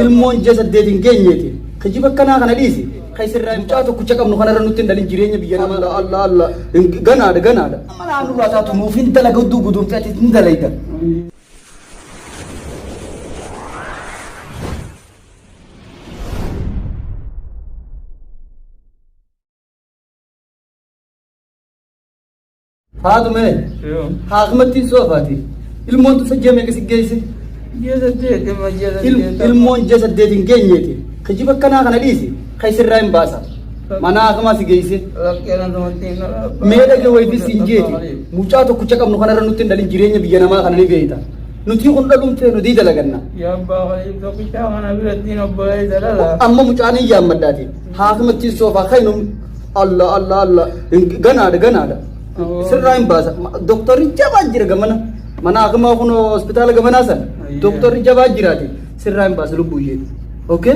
Ilmoon ji'a 8 hin geenyeeti. Kijiba akkanaa kana dhiisi. Kan sirraa mucaa tokkicha qabnu kanarra nutti hin dhalin jireenya biyya namaa. Allah Allah Allah. Ganaadha ganaadha. Amma naannoo taatu nuuf hin dalaga hudduu guduunfee ati hin dalayda. Haatume haakimattiin soofaati. Ilmoon tun sajjee meeqa si geesse? Ilmoon ji'a 8 hin geenyeeti. Kijiba akkanaa kana dhiisi. Kan sirraa hin baasa. Mana haakimaa si geesse. Mee dhage wayitii siin jeeti. Mucaa tokkicha qabnu kanarra nutti hin dhalin jireenya biyya namaa kana ni beekta. Nuti kun dhaluun feenu dii dalaganna. Amma mucaan hin yaammadhaati. Haakimattiin soofaa kan Allah Allah Allah ganaadha ganaadha. Sirraa hin baasa. Doktorri jabaa jira gamana. Mana hakimaa kun hospitaala gamanaa san. Doktorri jabaa jiraati. Sirraa hin baasa lubbuu ishee. Okay?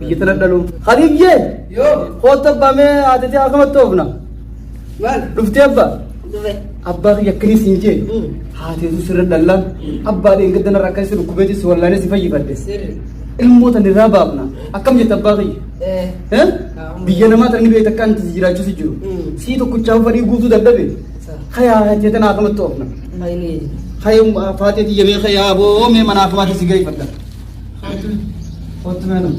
Biyya tana dhaluun. Khaliif jee. Yoo. Kootta abbaa mee haatitee hakimatti oofna. Maal? Dhuftee abbaa. Dhufe. Abbaa kiyya akkanii siin jee. Haateetu sirra dhallaan. Abbaa dheengadda narra akkasii dhukkubeetis si wallaanee si fayyifadhe. Sirri. Ilmoo tan irraa baafna. Akkam jetta abbaa kiyya? Eh? Biyya namaa tan ni beekta akka anti si jiraachisu jiru. Sii tokkichaa fadhii guutuu dadhabe. Kayaa haatee tana akkamatti oofna. Kaya faatee tiyya mee kayaa boo mee mana akkamaatti si geeffadha. Kottu mee nama.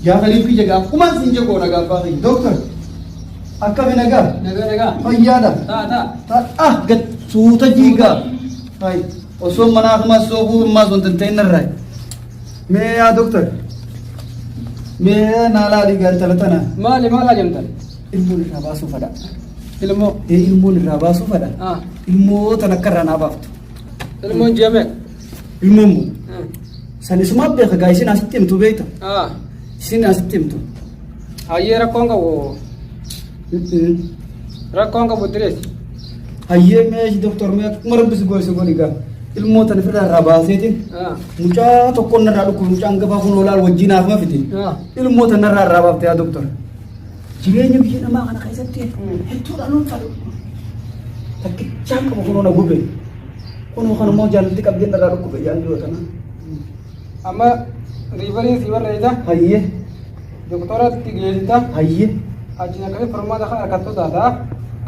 Yaa khaliif kiyya gaaf kumaan siin jegoo nagaa abbaa kiyya. Dooktar akkami nagaa? Nagaa nagaa. Fayyaadha. Taa taa. Ah gad suuta jiigaa. Hai osoo mana akkamaas soofuu ammaas wanta hin ta'in narraa. Mee yaa doktar. Mee naa laali gaa intala tana. Maali maal hajamtan? Ilmoon irraa baasuu fadha. Ilmoo. Ee ilmoon irraa baasuu fadha. Ah. Ilmoo tan akka irraa naa baaftu. Ilmoon ji'a meeqa? Ilmoon moo? San isumaa beeka gaa isin asitti himtu beekta. Ah. Isin asitti himtu. Hayyee rakkoon qabu. Rakkoon qabu direessi. Hayyee mee doktor mee akkuma rabbi si goose godhi gaa. Ilmoo tan ofirraa irraa baaseetiin mucaa tokkoon narraa dhukkube mucaan gafaa kun olaal wajjin haafma fide. Ilmoo tan narraa irraa baafte yaa doktor. Jireenya biyya namaa kana keessatti hedduu dhaluun fadhu. Takkichaan qabu kunoo na gube. Kunoo kanummoo jaalatti qabdee narraa dhukkube jaan dhiyoo tana. Amma riivariin si barreessa. Hayyee. Doktoratti geessita. Hayyee. Achiin akkamitti furmaata kan argattu taata.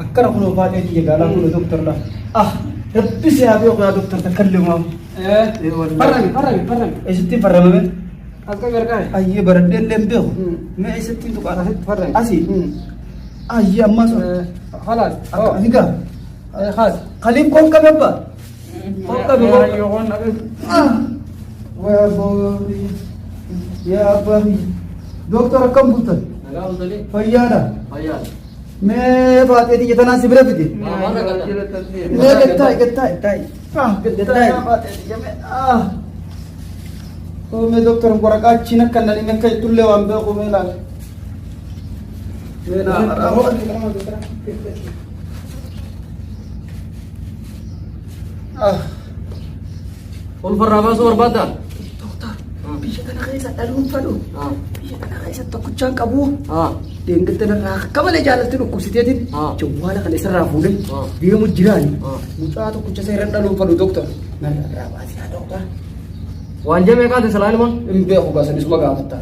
Akkana kunoo baay'ee kiyya gaalaa kunoo doktor laa. Ah rabbi si haa beeku yaa doktor takka illee maamu. Farrami farrami farrami. Eessatti farramame? As qabi harkaan. Ayyee baradhee illee hin beeku. Mee eessatti tuqaa? Asitti farrami. Asii. Ayyee ammaa sun. Khalaas. Akka ani gaa. Khaas. Khaliif koon qabe abbaa. Koon qabe koon qabe. Ah. Waa boori. Yaa abbaa kiyya. Dooktar akkam bultan? Nagaa bultanii? Fayyaadha. Fayyaadha. Mee baatee tiyya tanaan si bira fide. Mee gad taa'i gad taa'i taa'i. Ah gad taa'i baatee tiyya mee ah. Oo mee dooktar waraqaa achiin akka nan akka ittullee waan beeku mee laala. Mee naa Ah. Ulfarraa baasuu barbaaddaa? Doktar, biyya kana keessa dhaluun fadhu. Biyya kana keessa tokkichaan qabu. Deengilta narraa akka malee jaalalti dhukkubsiteetiin jawwaala kana isarraa fuudhee deemu jiraani. Mucaa tokkicha seeraan dhaluun fadhu doktar. Narraa baasii haa doktar. Waan jee meeqaati silaa ilmoon? Hin beeku gaa sanis magaafatta.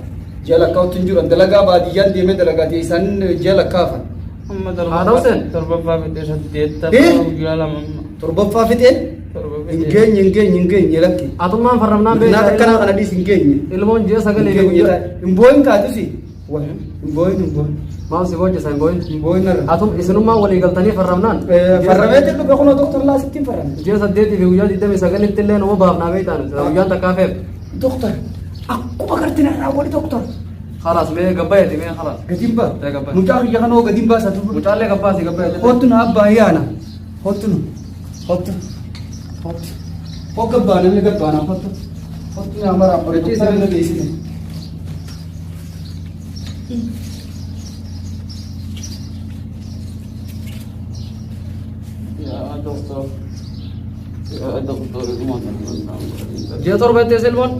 Ji'a lakkaa'utti hin jiran dalagaa baadiyyaan deemee dalagaa ta'e isaan ji'a lakkaa'afan. Amma Haa ta'u seen. torbaffaa fixee saddeettaffaa guyyaa lama amma. Torbaffaa fixee Torba hin fixee. geenye hin geenye hin geenye lakki. Atummaan farramnaan Nyaata akkanaa kana dhiis hin geenye. Ilmoon ji'a Hin sagalee fi geenye guyyaa. hin boo'in kaatusi. Hin boo'in hin boo'in. Maal si boojjisa hin boo'in. Hin boo'in narra. Atum isinummaan walii galtanii farramnaan. Farrameetiin dhufe kunoo doktor laa sittiin farrame. Ji'a 8 fi guyyaa 29tti illee nama baafnaa beektaan guyyaan takkaa feef. Doktor akkuma gartee narraa godhi doktor. Khalaas mee gabbayeeti mee khalaas. Gadiin baa. Ee, gabbaa. Mucaa kiyya kanoo gadiin baasaa duuba. Mucaallee gabbaasi gabbayeeti. Kottu na abbaa yaana. Kottu nu. Kottu. Kottu. Koo gabbaa namni gabbaa naa kottu. Kottu naa mara abbaa Jechi doktora isin- bira geessite. Yaa doktor. Yaa doktor. Ji'a torba itti ilmoon.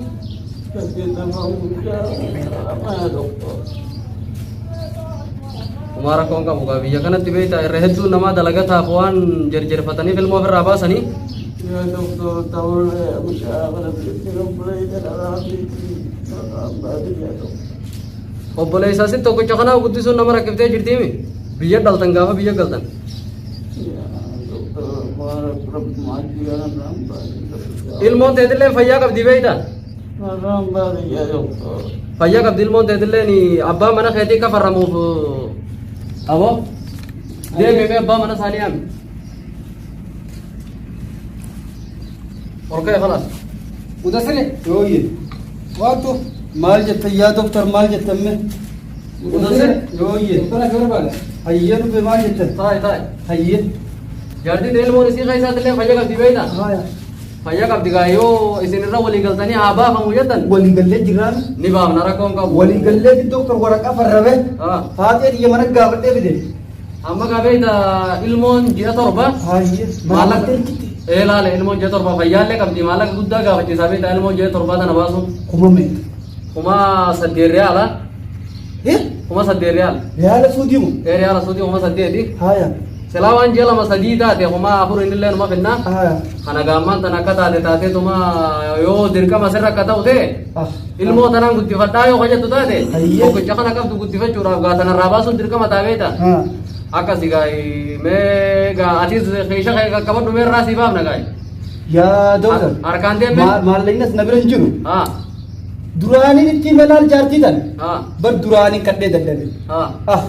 Homaa rakkoon qabu gaa biyya kanatti beektaa irra hedduun namaa dalagataaf waan jerjerfataniif ilmoo ofirraa baasanii Yaa doktor ta'ullee mucaa kana biratti obboleessa dhalaa fi abbaa biyya tokko. Obboleessa si tokkicha kanaa guddisuun nama rakkiftee jirtiimi. Biyya dhaltan gaafa biyya galtan. Yaa doktor waan rabbumaa jira narraan baay'ee. Ilmoon teetillee fayyaa qabdi beektaa? Narraan baay'ee yaa doktor. Fayyaa qabdi ilmoon teetillee abbaa mana keetii kafarramuuf aboo deemee mee abbaa mana isaanii yaami. Ol ka'e khalaas. Mudasire. Yooyye. Waattu. Maal jettan yaa doktor maal jettan mee? Mudasire. Yooyye. Doktora si barbaada. Hayyee dhufe maal jettan? Taa'i taa'i. Hayyee. Jaartiin ilmoon isii keessaatillee fayyaa qabdi beektaa? Haaya. Fayyaa qabdi gaa yoo isin irra walii galtanii haa baafamu jettan Waliigallee jirraan ni baafna rakkoon qabu. waliigallee fi doktor waraqaa farrabe Ah. faaxee xiyya mana gaafadhee fide. Amma gaa beektaa ilmoon ji'a 7 Hayyee. maallaqa ee laale ilmoon ji'a 7 fayyaallee qabdi maallaqa guddaa gaafachiisaa beektaa ilmoon ji'a 7 tana baasuun Kuma meeqa? 8,000 riyaala. Eh? 8,000 riyaala. Riyaala suutii mu? Ee riyaala suutii 8,000. Haaya. Silaa waan ji'a 2 3 taate 4,000 innillee numa finna. Haaya. Kana gaammaan tana akka taate taateetuma yoo dirqama sirra akka ta'u ta'e Ah. ilmoo tanaan guddifadhaa yoo hojjettu taate Hayyee. tokkicha kana qabdu guddifachuudhaaf gaa tanarraa baasuun dirqama taa beekta. Haa. Akkasi gaa mee gaa atis keesha kee qaqqabadhu mee irraa sii baafna gaa. Yaa doktor. Harkaan deemee? Maallaqni as na bira hin jiru. Haa. Duraaniin itti malaal jaartii tan. Haa. Bar duraaniin kadhee dadhabe. Haa. Ah.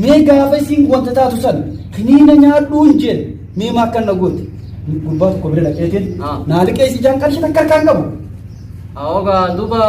Mee gaafa isiin wanta taatu san kiniina nyaadhuu hin jeen mee maa akkan na goote. Gurbaa tokko bira dhaqeetiin Ah. naa liqeessi jaan qarshii takka harkaan qabu. Ogaa duuba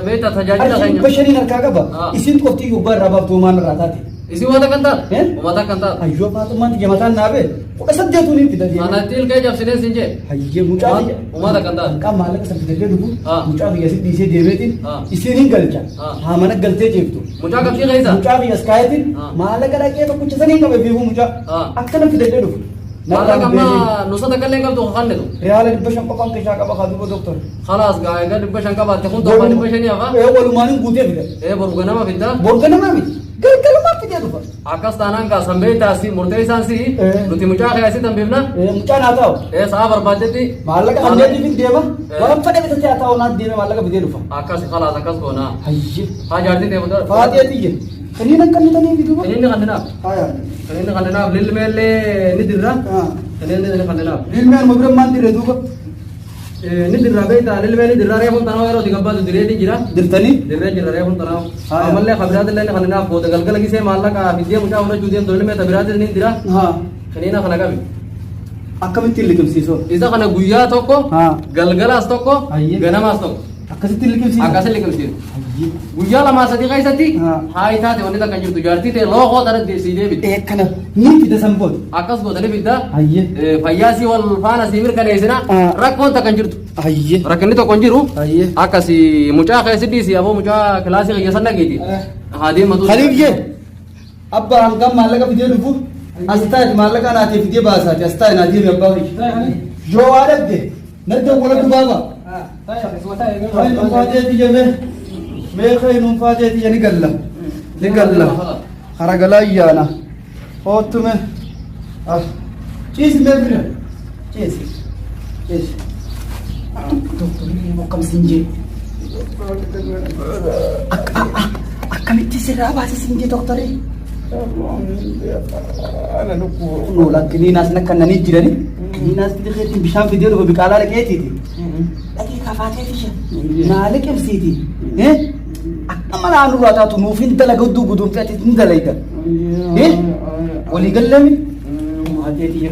beekta tajaajila Qarshii keenya. 500 harkaa qaba. Ah. Isiin qofti gubbaa irraa baaftuu maan irraa taate. Isin waan akkan taate? Eh? Uummata akkan taate? Hayyoo Faaxumaan xiyya mataan naabee 18 ni fida deemee. Anatti ilkee cabsinee sin jee. Hayyee mucaa biyya. Uummata akkan taate? Hanqaa maallaqa san fidadhee dhufu Ah. mucaa biyya si dhiisee deemeetiin Ah. isiin hin galcha. Ah. Haa mana galtee jeeftu. Mucaa qabxii keessa? Mucaa biyya as kaayetiin Ah. maallaqa dhaqee tokkicha saniin qabe fiiguu mucaa. Ah. Akkana fidadhee dhufu. Maallaqa amma nusa takka illee qabdu kannitu. Riyaala 500 qofaan keessaa qaba kaa duuba doktor. Khalaas gaa egaa 500 qabaatte kun torba 500 hafa. Ee walumaan guutee fida. Ee boru ganama fidda. Boru ganamaa miti. Galgalumaa fidee dhufa. Akkas taanaan gaa sanbee taasi murtee isaan si Eh. nuti mucaa kee asitti hambifna. Ee mucaan haa ta'u. Ee sa'a barbaaddetti. Maallaqa kanneen fi deema. Eh. Waan fedhe bitatee haa ta'u naaf deeme maallaqa fidee dhufa. Akkas khalaas akkas goona. Hayyee. Haa jaartii ta'e fuuldura. Faaxee xiyye. Kanneen akka bitanii fi duuba. Kanneen kanneenaaf. Haaya. Kanneen kanneenaaf lilmeellee ni dirra. Ah. Kanneen kanneenaaf. Lilmeen ma bira maan dirre duuba. Ni dirra beektaa lilmee ni dirra reefuun tanaa yeroo digabbaatu direetii jira. Dirtanii. Dirree jira reefuun tanaa. Haaya. Ammallee kabiraatillee ni kanneenaaf booda galgala gisee maallaqa fiddee mucaa fudhachuu deemtu lilmee tabiraatis ni dira. Haa. Kanneen kana qabi. Akkamittiin liqimsiisoo? Isa kana guyyaa tokko Haa. galgalaas tokko Hayyee. ganamaas tokko Akkasitti liqimsiisa? Akkasitti liqimsiisa. Hayyee. Guyyaa 2 3 keessatti Haa. haa taate wanni takka jirtu jaartii ta'e lookoo tana sii deebiti. Ee kana ni fida san booda. Akkas goota ni fidda. Hayyee. Fayyaa sii wal faana sii mirkaneessina Haa. rakkoon takka hin jirtu. Hayyee. Rakkinni tokko hin jiru. Hayyee. Akkasi mucaa keessi dhiisi aboo mucaa kilaasii kiyya san dhageeti. Haa deematu. Khaliif jee. Abbaa hangam maallaqa fidee dhufu as taa'e maallaqa naatee fidee baasaati as taa'e naa deemi abbaa kiyya. Yoo waa dhabde nadda wala dubaaba. Kainum faateeti jeme mee kainum faateeti ni galla ni galla haragalaa ayyaana hoottume ah ciisi mee bira ciisi ciisi. Doktorri akkam siin jee akkamitti sirraa baase siin jee doktorri. Kunoo lakkiniinaas nakkannanii jirani. Kiniinaas fidee bishaan fidee dhufa biqaalaa dhaqeetiiti. Dhaqee kafaatee fisha. Naa liqimsiiti. Akka mana nurraa taatu nuuf hin dalaga hudduu guduunfee ati hin dalayda. Walii galleemi. Faaxee xiyya.